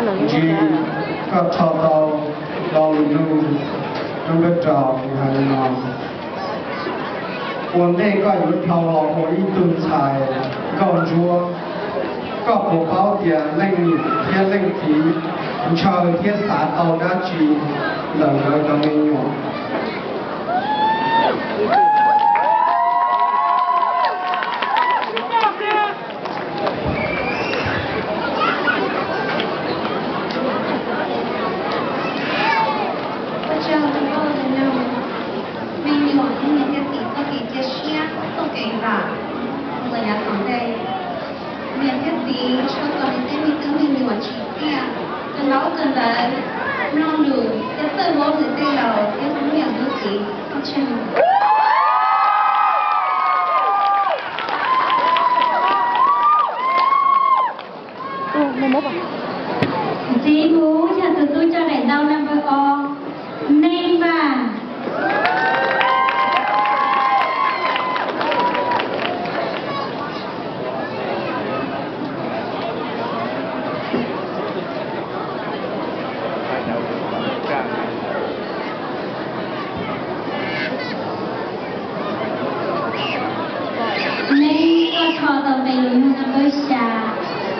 Ntsib koj rho tau lo lus nug lub npawb rau hais li no: Ua ntej koj yuav dhau los ua ib tug ntxhais nkauj ntsuab, koj puas paub tias leej niam thiab leej txiv ntshaw thiab xav tau dab tsi ntawm nkawd cov me nyuam? Ua tsaug rau koj tus nug. Me nyuam yog niam thiab txiv txoj kev cia siab, txoj kev vam, los yav tom ntej. Niam thiab txiv tshua kom nws tej me tub me nyuam tsim txiaj, kawm ntaub kawm ntawv, mloog lus, thiab txawj ua lwm tej laus thiab ua lub niam lub txiv. Ua tsaug. Ntxiv kuv yog tus tub coj daim ntaub number ob, Neej Vaj. Neej, koj rho tau nqe lus nug number xya.